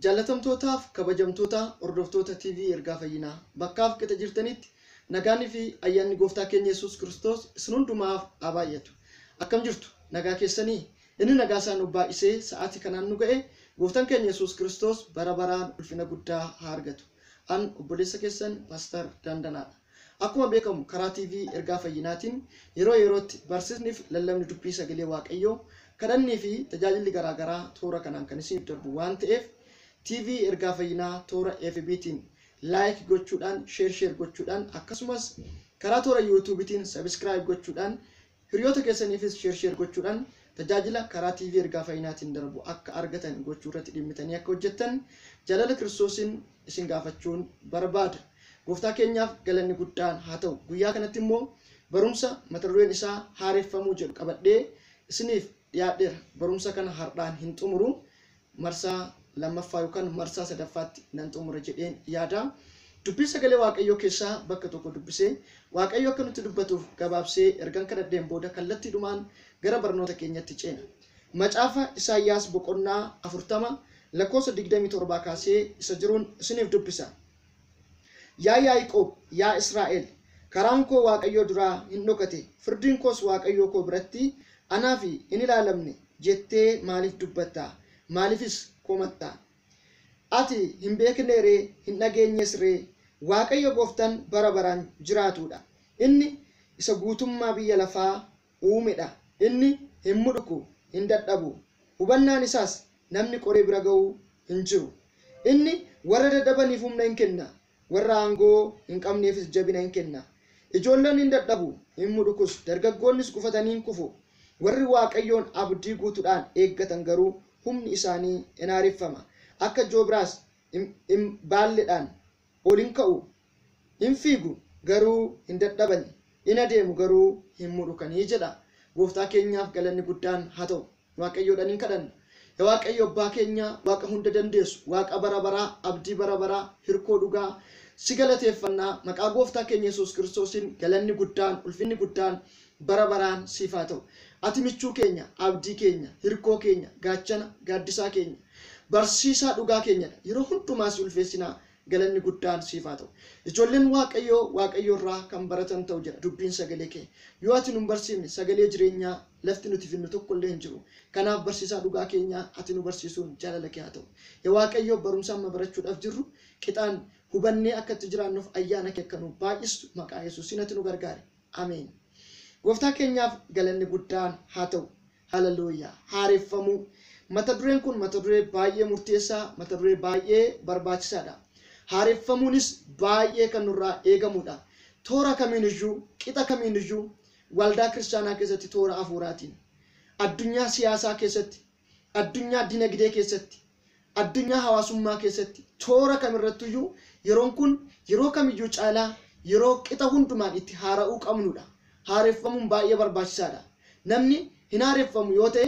Jaalatamtootaaf kabajamtoota hordoftoota TV Ergaa Fayyinaa bakkaaf qixa jirtanitti nagaanii fi ayyaanni gooftaa keenya Yesuus Kiristoos isin hundumaaf haa baay'atu. Akkam jirtu? Nagaa keessanii? Inni nagaa isaa nu baay'isee sa'aatii kanaan nu ga'e gooftaan keenya Yesuus Kiristoos bara baraan ulfina guddaa haa argatu. An obboleessa keessan Paaster Dandanaadha. Akkuma beekamu karaa TV Ergaa Fayyinaatiin yeroo yerootti barsiisniif lallabni dubbii sagalee Waaqayyoo kadhannii fi tajaajilli garaagaraa toora kanaan kan isiniif darbu waan ta'eef TV Ergaa Fayyinaa toora FB'tiin like gochuudhaan, share gochuudhaan, akkasumas karaa toora YouTube'tiin subscribe gochuudhaan hiriyoota keessaniifis share gochuudhaan tajaajila karaa TV Ergaa Fayyinaatiin darbu akka argatan gochuu irratti dhimmitanii akka hojjettan jaalala Kiristoosiin isin gaafachuun barbaada. Gooftaa keenyaaf galanni guddaan haa ta'u. Guyyaa kanatti immoo barumsa mata dureen isaa haareffamuu jedhu qabadhee isiniif dhiyaadheera. Barumsa kana har'aan hin xumuru. Marsaa lammaffaa yookaan marsaa sadaffaatti nan xumura jedheen yaada. Dubbii sagalee Waaqayyoo keessaa bakka tokko dubbisee Waaqayyo akka nutti dubbatuuf gabaabsee ergan kadhadheen booda kallattiidhumaan gara barnoota keenyatti ceena. Macaafa Isaayyaas boqonnaa 40 lakkoofsa 27 kaasee isa jiruun isiniif dubbisa. Yaa Yaaqoob, yaa Israa'el, karaan koo Waaqayyoo duraa hin dhokate, firdiin koos Waaqayyoo koo biratti anaaf hin ilaalamne jettee maaliif dubbatta? Maaliifis komatta? Ati hin beekne ree, hin dhageenyes ree? Waaqayyo gooftaan bara baraan jiraatudha. Inni isa guutummaa biyya lafaa uumedha. Inni hin mudhuku, hin dadhabu. Hubannaan isaas namni qoree bira ga'uu hin jiru. Inni warra dadhabaniif humna hin kenna, warra aangoo hin qabneefis jabina hin kenna. Ijoolleen hin dadhabu, hin mudhukus, dargaggoonnis gufatanii hin kufu. Warri Waaqayyoon abdii guutuudhaan eeggatan garuu humni isaanii hin haareffama. Akka joobiraas baalleedhaan ol hin ka'u, hin fiigu garuu hin dadhabani, hin adeemu garuu hin mudhukanii jedha. Gooftaa keenyaaf galanni guddaan haa ta'u. Waaqayyoodhaan hin kadhanna. Yaa Waaqayyo abbaa keenya, Waaqa hunda dandeessu, Waaqa bara baraa, abdii bara baraa, hirkoo dhugaa, si galateeffannaa maqaa gooftaa keenya Yesuus Kiristoosiin galanni guddaan, ulfinni guddaan bara baraan siif haa ta'u. Ati michuu keenya, abdii keenya, hirkoo keenya, gaachana, gaaddisaa keenya, barsiisaa dhugaa keenyadha. Yeroo hundumaa si ulfeessinaa, galanni guddaan siif haa ta'u. Ijoolleen Waaqayyoo Waaqayyoo irraa kan baratan ta'u jedha dubbiin sagalee kee. Yoo ati nu barsiifne sagalee jireenyaa lafti nuti finnu tokko illee hin jiru. Kanaaf barsiisaa dhugaa keenyaa ati nu barsiisuun jaalala kee haa ta'u. Yaa Waaqayyoo barumsa amma barachuudhaaf jirru qixaan hubannee akka itti jiraannuuf ayyaana kee akka nu baay'istu maqaa Yesuusiin ati nu gargaari. Ameen. Gooftaa keenyaaf galanni guddaan haa ta'u. Haleluuyaa. Haareffamuu. Mata dureen kun mata duree baay'ee murteessaa, mata duree baay'ee barbaachisaadha. Haareffamuunis baay'ee kan nurraa eegamudha. Toora kamiiniyyuu, qixa kamiiniyyuu waldaa kiristaanaa keessatti toora hafuuraatiin, addunyaa siyaasaa keessatti, addunyaa dinagdee keessatti, addunyaa hawaasummaa keessatti toora kamirrattuyyuu yeroon kun yeroo kamiyyuu caalaa yeroo qixa hundumaan itti haara'uu qabnudha. Haareffamuun baay'ee barbaachisaadha. Namni hin haareffamu yoo ta'e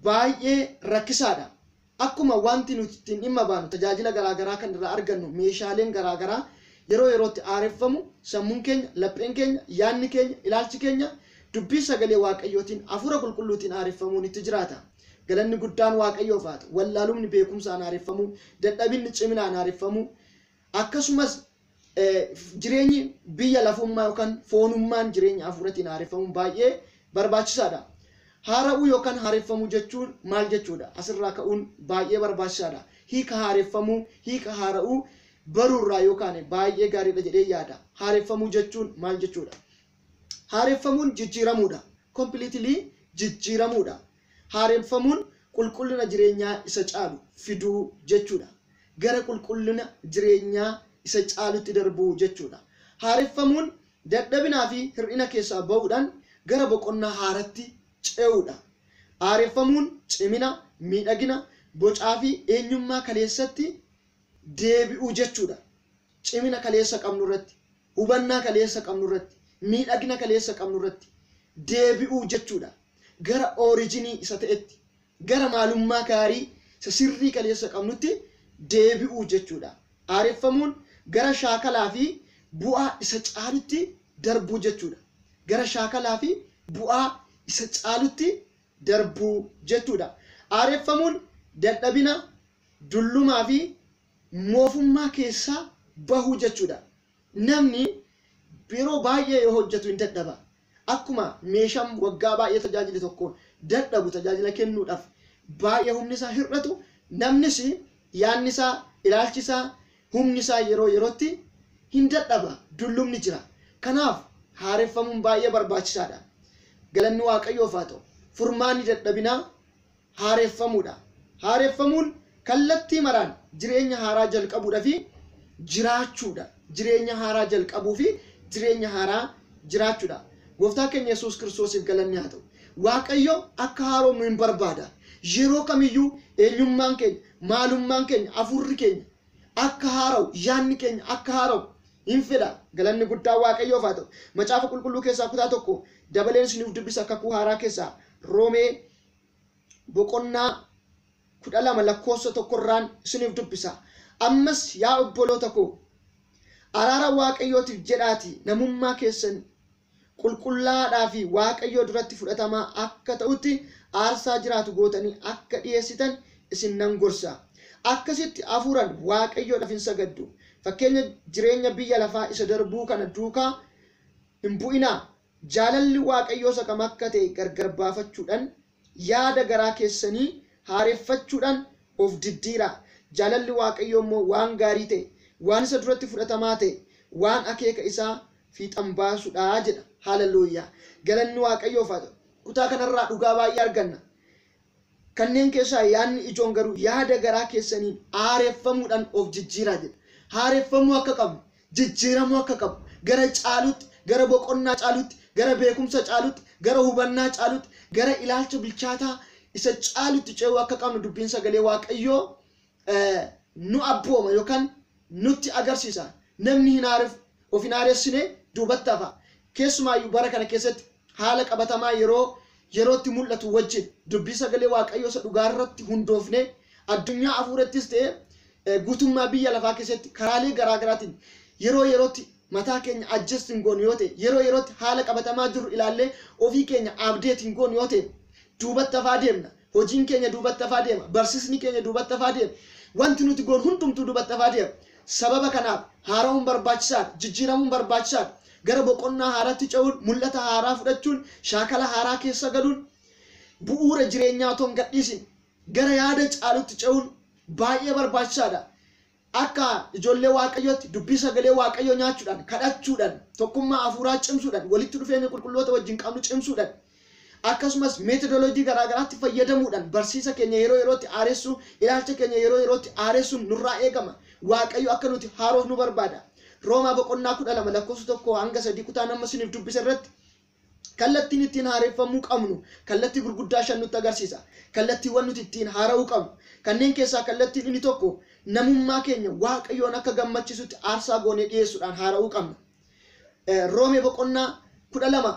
baay'ee rakkisaadha. Akkuma wanti nuti ittiin dhimma baanu tajaajila garaagaraa kan irraa argannu meeshaaleen garaagaraa yeroo yerootti haareffamu sammuun keenya, lapheen keenya, yaadni keenya, ilaalchi keenya dubbii sagalee Waaqayyootiin hafuura qulqulluutiin haareffamuun itti jiraata. Galanni guddaan Waaqayyoof haa ta'u. Wallaalumni beekumsaan haareffamuu, dadhabinni ciminaan haareffamuu, akkasumas jireenyi biyya lafummaa yookaan foonummaan jireenya hafuuratiin haareffamuun baay'ee barbaachisaadha. Haara'uu yookaan haareffamuu jechuun maal jechuudha? Asirraa ka'uun baay'ee barbaachisaadha. Hiika haareffamuu, hiika haara'uu baruurraa yookaan baay'ee gaariidha jedhee yaada. Haareffamuu jechuun maal jechuudha? Haareffamuun jijjiiramuudha. Completely jijjiiramuudha. Haareffamuun qulqullina jireenyaa isa caalu fiduu jechuudha. Gara qulqullina jireenyaa isa caalutti darbuu jechuudha. Haareffamuun dadhabinaa fi hir'ina keessaa ba'uudhaan gara boqonnaa haaratti ce'uudha. Haareffamuun cimina, miidhagina, bocaa fi eenyummaa kaleessatti deebi'uu jechuudha. Cimina kaleessa qabnu irratti, hubannaa kaleessa qabnu irratti, miidhagina kaleessa qabnu irratti deebi'uu jechuudha. Gara oorijinii isa ta'etti, gara maalummaa gaarii isa sirrii kaleessa qabnutti deebi'uu jechuudha. Haareffamuun gara shaakalaa fi bu'aa isa caalutti darbuu jechuudha. Gara shaakalaa fi bu'aa isa caalutti darbuu jechuudha. Haareffamuun dadhabina Dullumaa fi moofummaa keessaa bahuu jechuudha. Namni yeroo baay'ee yoo hojjetu hin dadhaba. Akkuma meeshaan waggaa baay'ee tajaajile tokko dadhabu tajaajila kennuudhaaf baay'ee humni isaa hir'atu, namnis yaadni isaa, ilaalchi isaa, humni isaa yeroo yerootti hin dadhaba. Dullumni jira. Kanaaf haareffamuun baay'ee barbaachisaadha. Galanni Waaqayyoof haa ta'u. Furmaanni dadhabinaa haareffamuudha. Haareffamuun kallattii maraan jireenya haaraa jalqabuudha fi jiraachuudha. Jireenya haaraa jalqabuu fi jireenya haaraa jiraachuudha. Gooftaa keenya Yesuus Kiristoosiif galanni haa ta'u. Waaqayyo akka haaromnu hin barbaada. Yeroo kamiyyuu eenyummaan keenya, maalummaan keenya, hafuurri keenya akka haara'u, yaadni keenya akka haara'u hin fedha. Galanni guddaa Waaqayyoof haa ta'u. Macaafa Qulqulluu keessaa kutaa tokko dabaleen isiniif dubbisa kakuu haaraa keessaa Roomee boqonnaa 12 lakkoofsa 1 isiniif dubbisa. Ammas yaa obboloota koo, araara Waaqayyootiif jedhaati namummaa keessan qulqullaadhaa fi Waaqayyoo duratti fudhatamaa akka ta'utti aarsaa jiraatu gootanii akka dhiyeessitan isin nan gorsa. Akkasitti hafuuraan Waaqayyoodhaaf hin sagaddu. Fakkeenya jireenya biyya lafaa isa darbuu kana duukaa hin bu'inaa. Jaalalli Waaqayyoo isa kam akka ta'e gargar baafachuudhaan yaada garaa keessanii haareffachuudhaan of diddiiraa. Jaalalli Waaqayyoo immoo waan gaarii ta'e, waan isa duratti fudhatamaa ta'e, waan akeeka isaa fiixan baasuudha jedha. Haaleluyyaa. Galanni Waaqayyoof haa ta'u. Kutaa kanarraa dhugaa baay'ee arganna. Kanneen keessaa yaadni ijoon garuu yaada garaa keessaniin haareffamuudhaan of jijjiiraa jedha. Haareffamuu akka qabnu, jijjiiramuu akka qabnu, gara caalutti, gara boqonnaa caalutti, gara beekumsa caalutti, gara hubannaa caalutti, gara ilaalcha bilchaataa isa caalutti ce'uu akka qabnu dubbiin sagalee Waaqayyoo nu abbooma yookaan nutti agarsiisa. Namni hin of hin haaressine duubatti hafa. Keessumaayyuu bara kana keessatti haala qabatamaa yeroo yerootti mul'atu wajjin dubbii sagalee Waaqayyoo isa dhugaa irratti hundoofne addunyaa hafuurattis ta'e guutummaa biyya lafaa keessatti karaalee garaa garaatiin yeroo yerootti mataa keenya adjust hin goonu yoo ta'e, yeroo yerootti haala qabatamaa jiru ilaallee ofii keenya update hin goonu yoo ta'e, duubatti hafaa deemna. Hojiin keenya duubatti hafaa deema. Barsiisni keenya duubatti hafaa deema. Wanti nuti goonu hundumtuu duubatti hafaa deema. Sababa kanaaf haara'uun barbaachisaadha. Jijjiiramuun barbaachisaadha. Gara boqonnaa haaraatti ce'uun, mul'ata haaraa fudhachuun, shaakala haaraa keessa galuun, bu'uura jireenyaa otoo hin gadhiisin gara yaada caalutti ce'uun baay'ee barbaachisaadha. Akka ijoollee Waaqayyootti dubbii sagalee Waaqayyoo nyaachuudhaan, kadhachuudhaan, tokkummaa hafuuraa cimsuudhaan, walitti dhufeenya qulqulloota wajjin qabnu cimsuudhaan, akkasumas meetodoloojii garaa garaatti fayyadamuudhaan barsiisa keenya yeroo yerootti haaressuu, ilaalcha keenya yeroo yerootti haaressuun nurraa eegama. Waaqayyo akka nuti haaroof nu barbaada. Roomaa boqonnaa 12 lakkoofsa 1 hanga 3 kutaa nama isiniif dubbisa irratti kallattiin ittiin haareffamuu qabnu kallattii gurguddaa 5 nutti agarsiisa. Kallattiiwwan nuti ittiin haara'uu qabnu. Kanneen keessaa kallattiin inni tokko namummaa keenya Waaqayyoon akka gammachisutti aarsaa goonee dhiyeessuudhaan haara'uu qabna. Roomee boqonnaa 12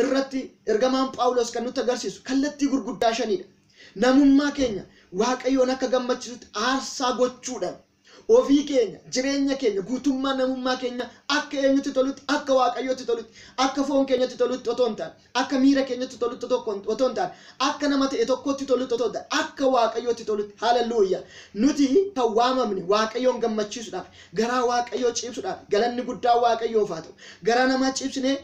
irratti ergamaan Phaawulos kan nutti agarsiisu kallattii gurguddaa 5dha. Namummaa keenya Waaqayyoon akka gammachisutti aarsaa gochuudhaan ofii keenya, jireenya keenya, guutummaa namummaa keenya akka eenyutti tolutti, akka Waaqayyootti tolutti, akka foon keenyatti tolutti otoo hin taane, akka miira keenyatti tolutti otoo hin taane, akka nama ta'e tokkotti tolutti otoo hin taane, akka Waaqayyootti tolutti. Haaleluyyaa. Nuti kan waamamne Waaqayyoon gammachiisuudhaaf, garaa Waaqayyoo ciibsuudhaaf, galanni guddaa Waaqayyoof haa ta'u. Garaa namaa ciibsinee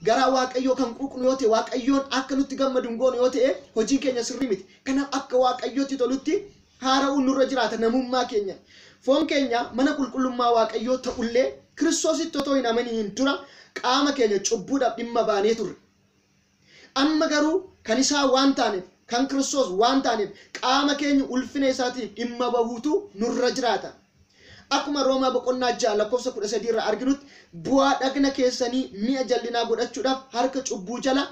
garaa Waaqayyoo kan quuqnu yoo ta'e, Waaqayyoon akka nutti gammadu hin goonu yoo ta'e, hojiin keenya sirrii miti. Kanaaf akka Waaqayyootti tolutti haara'uun nurra jiraata namummaa keenya. Foon keenya mana qulqullummaa Waaqayyoo ta'ullee Kiristoositti otoo hin amaniin dura qaama keenya cubbuudhaaf dhimma baanee turre. Amma garuu kan isaa waan taaneef, kan Kiristoos waan taaneef, qaama keenya ulfina isaatiif dhimma bahuutu nurra jiraata. Akkuma Roomaa boqonnaa 6 lakkoofsa 13 irraa arginutti bu'aa dhagna keessanii mi'a jallinaa godhachuudhaaf harka cubbuu jala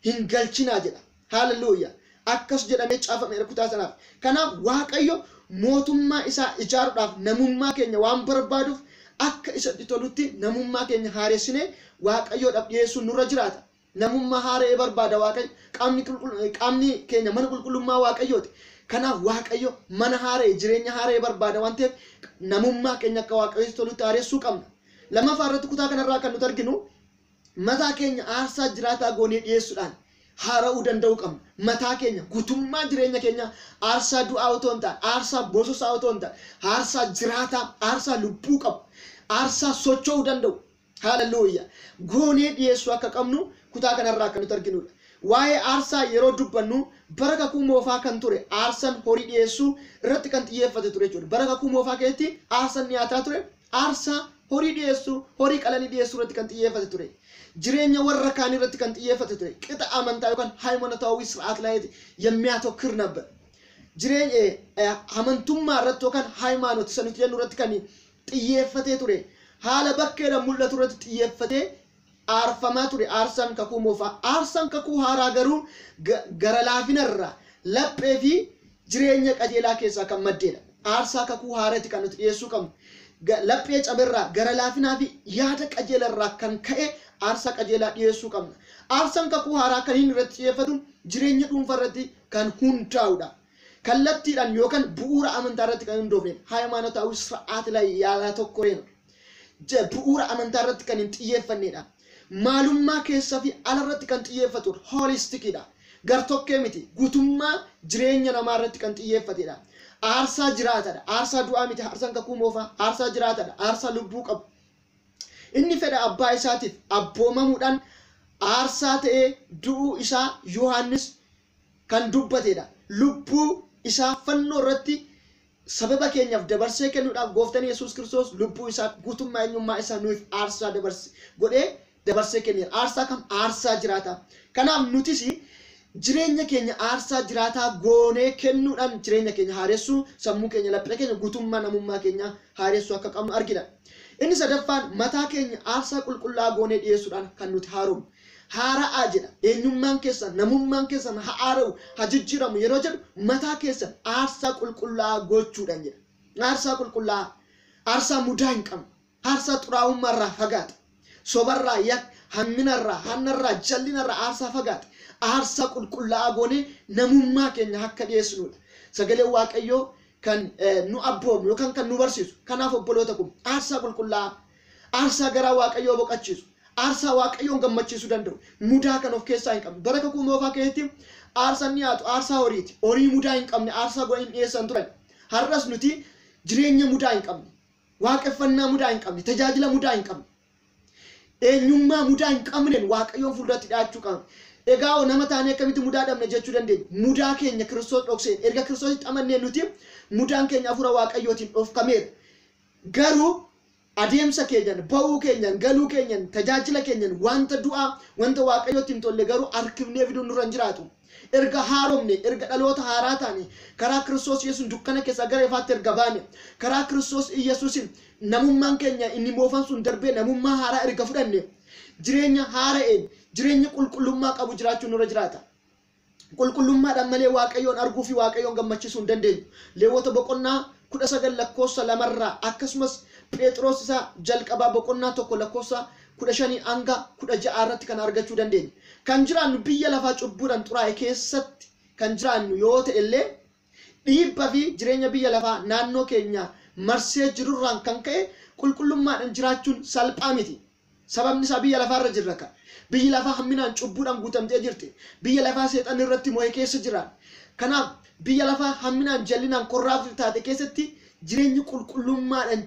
hin galchinaa jedha. Haaleluyyaa. Akkas jedhamee caafameera kutaa sanaaf. Kanaaf Waaqayyo mootummaa isaa ijaaruudhaaf namummaa keenya waan barbaaduuf akka isatti tolutti namummaa keenya haaressinee Waaqayyoodhaaf dhiyeessuun nurra jiraata. Namummaa haara'ee barbaada Waaqayyo. Qaamni keenya mana qulqullummaa Waaqayyooti. Kanaaf Waaqayyo mana haara'e, jireenya haara'ee barbaada waan ta'eef namummaa keenya akka Waaqayyotti tolutti haaressuu qabna. Lammaffaa irratti kutaa kanarraa kan nuti arginu mataa keenya aarsaa jiraataa goonee dhiyeessuudhaan Haara'uu danda'uu qabna. Mataa keenya guutummaa jireenya keenya aarsaa du'aa otoo hin taane, aarsaa bososaa otoo hin taane, aarsaa jiraataa, aarsaa lubbuu qabu, aarsaa socho'uu danda'u. Haaleluyyaa. Goonee dhiyeessuu akka qabnu kutaa kanarraa kan nuti arginudha. Waa'ee aarsaa yeroo dubbannu bara kakuu moofaa kan ture aarsaan horii dhiyeessuu irratti kan xiyyeeffate ture jechuudha. Bara kakuu moofaa keessatti aarsaan dhiyaataa ture aarsaa horii dhiyeessuu, horii qalanii dhiyeessuu irratti kan xiyyeeffate ture. Jireenya warra kaan irratti kan xiyyeeffate ture. Qixa amantaa yookaan ሃይማኖታዊ ስርዓት ላይ የሚያተኩር ነበር። Jireenya amantummaa irratti yookaan ሃይማኖት isa nuti jennu irratti kan xiyyeeffatee ture. Haala bakkeedhaan mul'atu irratti xiyyeeffatee aarfamaa ture aarsaan kakuu moofaa. Aarsaan kakuu haaraa garuu gara laafinarraa laphee fi jireenya qajeelaa keessaa kan maddeedha. Aarsaa kakuu haaraatti kan nuti dhiyeessuu qabnu. Laphee caberraa gara laafinaa fi yaada qajeelarraa kan ka'e aarsaa qajeelaa dhiyeessuu qabna. Aarsaan kakuu haaraa kan inni irratti xiyyeeffatu jireenya dhuunfaa irratti kan hundaa'udha. Kallattiidhaan yookaan bu'uura amantaa irratti kan hundoofnedha. ሃይማኖታዊ ስርዓት ላይ ያላተኮረ ነው። Bu'uura amantaa irratti kan hin xiyyeeffannedha. Maalummaa keessaa fi ala irratti kan xiyyeeffatudha. Hoolistikiidha. Gartokkee miti. Guutummaa jireenya namaa irratti kan xiyyeeffatedha. Aarsaa jiraatadha. Aarsaa du'aa miti. Aarsaan kakuu moofaa. Aarsaa jiraatadha. Aarsaa lubbuu qabu. Inni fedha abbaa isaatiif abboomamuudhaan aarsaa ta'ee du'uu isaa Yohaannis kan dubbatedha. Lubbuu isaa fannoo irratti sababa keenyaaf dabarsee kennuudhaaf gooftaan Yesuus Kiristoos lubbuu isaa guutummaa eenyummaa isaa nuuf aarsaa dabarse godhee dabarsee kenneera. Aarsaa kam? Aarsaa jiraataa. Kanaaf nutis jireenya keenya aarsaa jiraataa goonee kennuudhaan jireenya keenya haaressuu, sammuu keenya, laphee keenya, guutummaa namummaa keenya haaressuu akka qabnu argina. Inni sadaffaan mataa keenya aarsaa qulqullaa'aa goonee dhiyeessuudhaan kan nuti haaromnu. Haara'aa jedha. Eenyummaan keessan, namummaan keessan haa haara'u, haa jijjiiramu yeroo jedhu mataa keessan aarsaa qulqullaa'aa gochuudhaan jedha. Aarsaa qulqullaa'aa, aarsaa mudaa hin qabne, aarsaa xuraa'ummaarraa fagaate, sobarraa, hamminarraa, hannarraa, jallinarraa aarsaa fagaate, aarsaa qulqullaa'aa goonee namummaa keenya akka dhiyeessinudha. Sagaleen Waaqayyoo kan nu abboomu yookaan kan nu barsiisu. Kanaaf obboloota kun aarsaa qulqullaa'aa, aarsaa garaa Waaqayyoo boqochiisu, aarsaa Waaqayyoon gammachiisuu danda'u, mudaa kan of keessaa hin qabne. Bara kakuu moofaa keessatti aarsaan dhiyaatu aarsaa horiiti. Horii mudaa hin qabne aarsaa godhanii dhiyeessan turan. Har'as nuti jireenya mudaa hin qabne, waaqeffannaa mudaa hin qabne, tajaajila mudaa hin qabne, eenyummaa mudaa hin qabneen Waaqayyoon fuulduratti dhiyaachuu qabna. Egaa nama taanee akkamitti mudaa dhabne jechuu dandeenya. Mudaa keenya Kiristoos dhokseen erga Kiristoositti amannee nuti mudaan keenya hafuura Waaqayyootiin dhokfameera. Garuu adeemsa keenyan, ba'uu keenyan, galuu keenyan, tajaajila keenyan wanta du'aa, wanta Waaqayyootti hin tolle garuu harkifnee fiduun nurra hin jiraatu. Erga haaromne, erga dhaloota haaraa taane, karaa Kiristoos Yesuus dukkana keessaa gara ifaatti erga baane, karaa Kiristoos Yesuusin namummaan keenya inni moofan sun darbee namummaa haaraa erga fudhanne, jireenya haara'een, jireenya qulqullummaa qabu jiraachuun nurra jiraata. Qulqullummaadhaan malee Waaqayyoon arguu fi Waaqayyoon gammachiisuu hin dandeenyu. Leewwota boqonnaa 19 lakkoofsa 2 akkasumas Phexros isa jalqabaa boqonnaa 1 lakkoofsa 15 hanga 16 irratti kan argachuu dandeenya. Kan jiraannu biyya lafaa cubbuudhaan xuraa'e keessatti kan jiraannu yoo ta'e illee dhiibbaa fi jireenya biyya lafaa naannoo keenya marsee jirurraan kan ka'e qulqullummaadhaan jiraachuun salphaa miti. Sababni isaa biyya lafaarra jirra ka. Biyyi lafaa hamminaan cubbuudhaan guutamtee jirti. Biyya lafaa seexanni irratti mo'ee keessa jira. Kanaaf biyya lafaa hamminaan jallinaan korraaftu taate keessatti jireenyi qulqullummaadhaan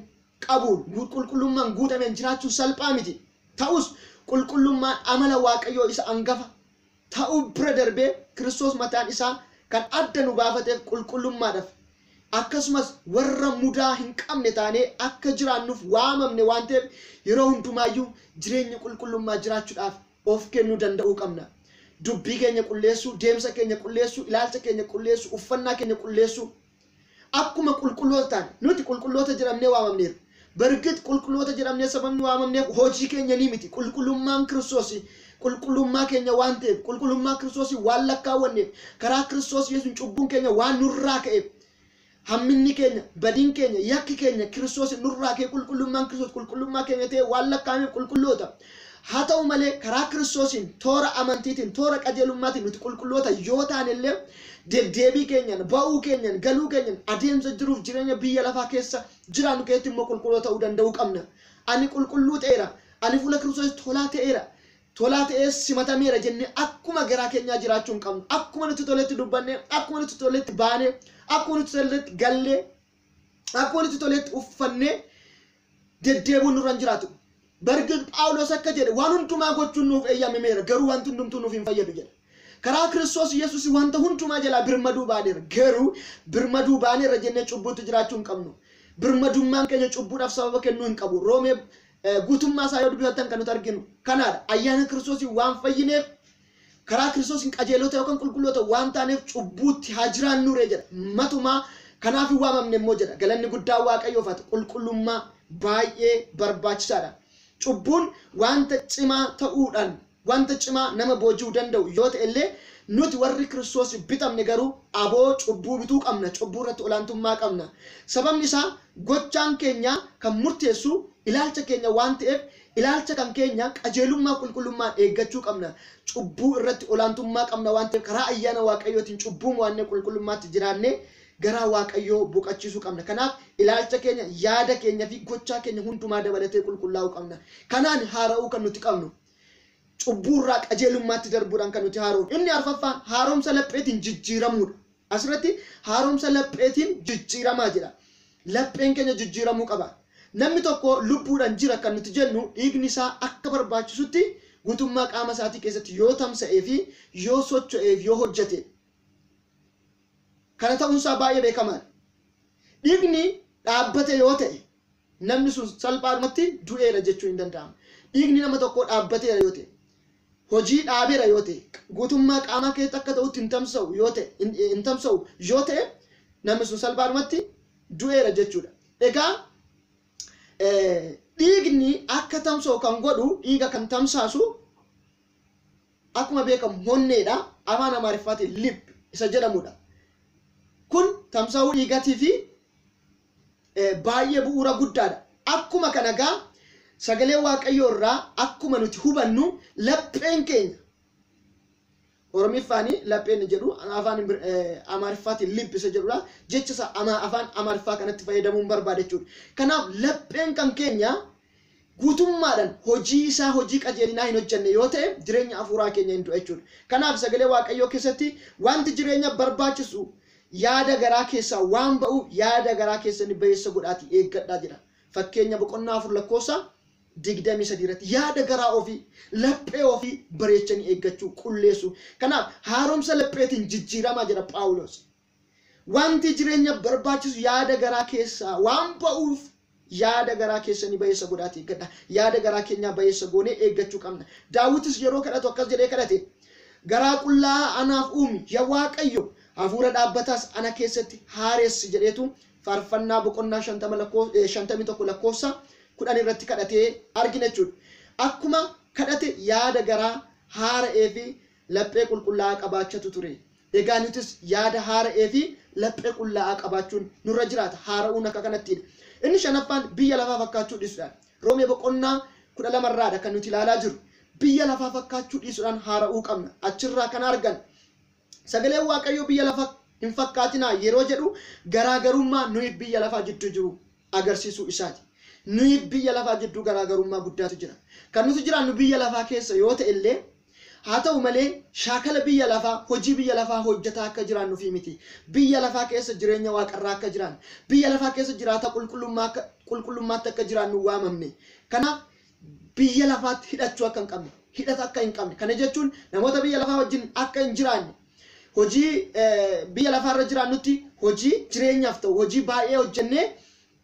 qabuun qulqullummaan guutameen jiraachuun salphaa miti. Ta'us qulqullummaan amala Waaqayyoo isa hangafa ta'uu bira darbee Kiristoos mataan isaa kan adda nu baafateef qulqullummaadhaaf akkasumas warra mudaa hin qabne taanee akka jiraannuuf waamamne waan ta'eef yeroo hundumaayyuu jireenya qulqullummaa jiraachuudhaaf of kennuu danda'uu qabna. Dubbii keenya qulleessuu, deemsa keenya qulleessuu, ilaalcha keenya qulleessuu, uffannaa keenya qulleessuu. Akkuma qulqulloota taane nuti qulqulloota jedhamnee waamamneerra. በእርግጥ qulqulloota jedhamnee sababni waamamneef hojii keenya ni miti. Qulqullummaan Kiristoos qulqullummaa keenya waan ta'eef, qulqullummaa Kiristoos waan lakkaawwanneef, karaa Kiristoos Yesuus cubbuun keenya waan nurraa ka'eef, hamminni keenya, badiin keenya, yakki keenya Kiristoos nurraa ka'e qulqullummaan Kiristoos qulqullummaa keenya ta'e waan lakkaa'ameef qulqulloota. Haa ta'u malee karaa Kiristoosiin toora amantiitiin, toora qajeelummaatiin nuti qulqulloota yoo taane illee deddeebii keenyan, ba'uu keenyan, galuu keenyan, adeemsa jiruuf jireenya biyya lafaa keessa jiraannu keessatti immoo qulqulloota ta'uu danda'uu qabna. Ani qulqulluu ta'eera. Ani fuula Kiristoos tolaa ta'eera. Tolaa ta'ee simatameera jennee akkuma garaa keenyaa jiraachuu hin qabnu. Akkuma nuti toletti dubbannee, akkuma nuti toletti baanee, akkuma nuti toletti gallee, akkuma nuti toletti uffannee deddeebuun nurra hin jiraatu. Bargir Phaawulos akka jedhe waan hundumaa gochuun nuuf eeyyamameera, garuu wanti hundumtuu nuuf hin fayyadu jedha. Karaa Kiristoos Yesuus wanta hundumaa jalaa birmaduu baaneera, garuu birmaduu baaneera jennee cubbuutti jiraachuu hin qabnu. Birmadummaan keenya cubbuudhaaf sababa kennuu hin qabu. Roomee guutummaa isaa yoo dubbifattan kan nuti arginu kanaadha. Ayyaana Kiristoosiin waan fayyineef, karaa Kiristoosiin qajeelota yookaan qulqulloota waan taaneef cubbuutti haa jiraannuree jedha. Matumaa kanaaf hin waamamne immoo jedha. Galanni guddaa Waaqayyoof haa ta'u. Qulqullummaa baay'ee barbaachisaadha. Cubbuun wanta cimaa ta'uudhaan wanta cimaa nama booji'uu danda'u yoo ta'e illee nuti warri Kiristoos bitamne garuu aboo cubbuu bituu qabna. Cubbuu irratti olaantummaa qabna. Sababni isaa gochaan keenya kan murteessu ilaalcha keenya waan ta'eef ilaalcha kan keenya qajeelummaa qulqullummaan eeggachuu qabna. Cubbuu irratti olaantummaa qabna waan ta'eef karaa ayyaana Waaqayyootiin cubbuu mo'annee qulqullummaatti jiraannee garaa Waaqayyoo boqochiisuu qabna. Kanaaf ilaalcha keenya, yaada keenya fi gochaa keenya hundumaa dabalatee qulqullaa'uu qabna. Kanaan haara'uu kan nuti qabnu. Cubbuurraa qajeelummaatti darbuudhaan kan nuti haara'u. Inni arfaffaan haaromsa lapheetiin jijjiiramuudha. Asirratti haaromsa lapheetiin jijjiiramaa jedha. Lapheen keenya jijjiiramuu qaba. Namni tokko lubbuudhaan jira kan nuti jennu dhiigni isaa akka barbaachisutti guutummaa qaama isaatii keessatti yoo tamsa'ee fi yoo socho'ee fi yoo hojjete. Kana ta'uunsaa baay'ee beekamaadha. Dhiigni dhaabbate yoo ta'e namni sun salphaadhumatti du'eera jechuun hin danda'amu. Dhiigni nama tokkoo dhaabbateera yoo ta'e, hojii dhaabeera yoo ta'e, guutummaa qaamaa keessatti akka ta'utti hin tamsa'u yoo ta'e namni sun salphaadhumatti du'eera jechuudha. Egaa dhiigni akka tamsa'u kan godhu, dhiiga kan tamsaasu akkuma beekamu honneedha. Afaan Amaariffaatiin lib isa jedhamudha. Kun tamsa'uu dhiigatii fi baay'ee bu'uura guddaadha. Akkuma kana egaa sagalee Waaqayyoo irraa akkuma nuti hubannu lapheen keenya Oromiffaanii lapheen jedhu afaan Amaariffaatiin lib isa jedhudha. Jecha isa afaan Amaariffaa kanatti fayyadamuun barbaada jechuudha. Kanaaf lapheen kan keenya guutummaadhaan hojii isaa hojii qajeelinaa hin hojjenne yoo ta'e jireenya hafuuraa keenya hin du'a jechuudha. Kanaaf sagalee Waaqayyoo keessatti wanti jireenya barbaachisu yaada garaa keessaa waan ba'uuf yaada garaa keessanii ba'eessa godhaatii eeggadhaa jedha. Fakkeenya boqonnaa 4 lakkoofsa 23 irratti yaada garaa ofii laphee ofii bareechanii eeggachuu qulleessu. Kanaaf haaromsa lapheetiin jijjiiramaa jedha Phaawulos. Wanti jireenya barbaachisu yaada garaa keessaa waan ba'uuf yaada garaa keessanii ba'eessa godhaatii eeggadha. Yaada garaa keenyaa ba'eessa goonee eeggachuu qabna. Daawitis yeroo kadhatu akkas jedhee kadhate. Garaa qullaa anaaf uumi yaa Waaqayyo, hafuura dhaabbataas ana keessatti haaressi jedheetu faarfannaa boqonnaa 51 lakkoofsa 10 irratti kadhatee argina jechuudha. Akkuma kadhate yaada garaa haara'ee fi laphee qulqullaa'aa qabaachatu ture. Egaa nutis yaada haara'ee fi laphee qullaa'aa qabaachuun nurra jiraata. Haara'uun akka kanattidha. Inni shanaffaan biyya lafaa fakkaachuu dhiisuudhaan. Roomee boqonnaa 12 irraadha kan nuti ilaalaa jirru. Biyya lafaa fakkaachuu dhiisuudhaan haara'uu qabna. Achirraa kan argan sagaleen Waaqayyoo biyya lafaa hin fakkaatinaa yeroo jedhu garaagarummaa nuyi biyya lafaa jidduu jiru agarsiisuu isaati. Nuyi biyya lafaa jidduu garaagarummaa guddaatu jira. Kan nuti jiraannu biyya lafaa keessa yoo ta'e illee haa ta'u malee shaakala biyya lafaa, hojii biyya lafaa hojjetaa akka jiraannuufi miti. Biyya lafaa keessa jireenya waaqarraa akka jiraannu, biyya lafaa keessa jiraata qulqullummaatti akka jiraannu waamamne. Kanaaf biyya lafaatti hidhachuu akka hin qabne, hidhata akka hin qabne. Kana jechuun namoota biyya lafaa wajjin akka hin jiraanne, hojii biyya lafaarra jiraannutti hojii jireenyaaf ta'u, hojii baay'ee hojjennee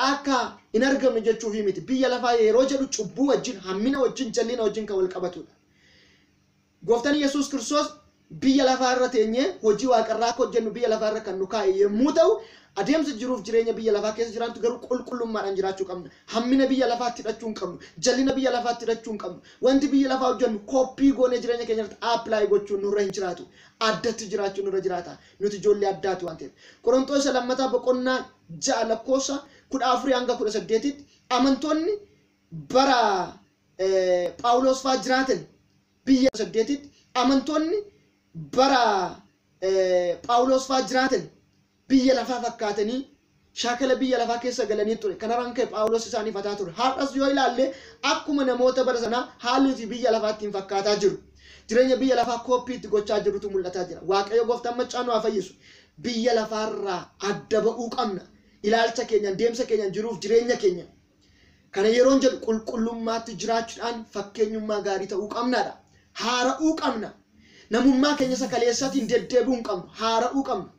akka hin argamne jechuufi miti. Biyya lafaa yeroo jedhu cubbuu wajjin, hammina wajjin, jallina wajjin kan wal qabatudha. Gooftaan Yesuus Kiristoos biyya lafaarra teenyee hojii waaqarraa akka hojjennu biyya lafaarra kan nu kaa'e yommuu ta'u, adeemsa jiruuf jireenya biyya lafaa keessa jiraantu garuu qulqullummaadhaan jiraachuu qabna. Hammina biyya lafaatti hidhachuu hin qabnu. Jallina biyya lafaatti hidhachuu hin qabnu. Wanti biyya lafaa hojjennu kooppii goonee jireenya keenya irratti apply gochuun nurra hin jiraatu. Addatti jiraachuun nurra jiraata. Nuti ijoollee addaati waan ta'eef. Qorontoos lammataa boqonnaa 6 lakkoofsa 14 hanga 18tti amantoonni bara Phaawulos fa'aa jiraatan biyya 8tti amantoonni bara Phaawulos fa'aa jiraatan biyya lafaa fakkaatanii Shaakala biyya lafaa keessa galanii ture. Kanarraan ka'e Phaawulos isaan ifataa ture. Har'as yoo ilaalle akkuma namoota bara sanaa haalli nuti biyya lafaa ittiin fakkaataa jiru. Jireenya biyya lafaa kooppii itti gochaa jirutu mul'ataa jira. Waaqayyo gooftaan maccaa nu haa fayyisu. Biyya lafaarraa adda ba'uu qabna. Ilaalcha keenyaan, deemsa keenyaan, jiruuf jireenya keenyaan. Kana yeroon jedhu qulqullummaatti jiraachuudhaan fakkeenyummaa gaarii ta'uu qabnaadha. Haara'uu qabna. Namummaa keenya isa kaleessaatiin deddeebi'uu hin qabnu. Haara'uu qabna.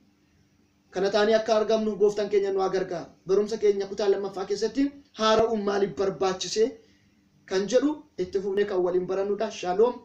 Kana taanee akka argamnu gooftaan keenya nu haa gargaaru. Barumsa keenya kutaa lammaffaa keessatti haara'uun maaliif barbaachisee kan jedhu itti fufnee kan waliin barannudha. Shaaloom.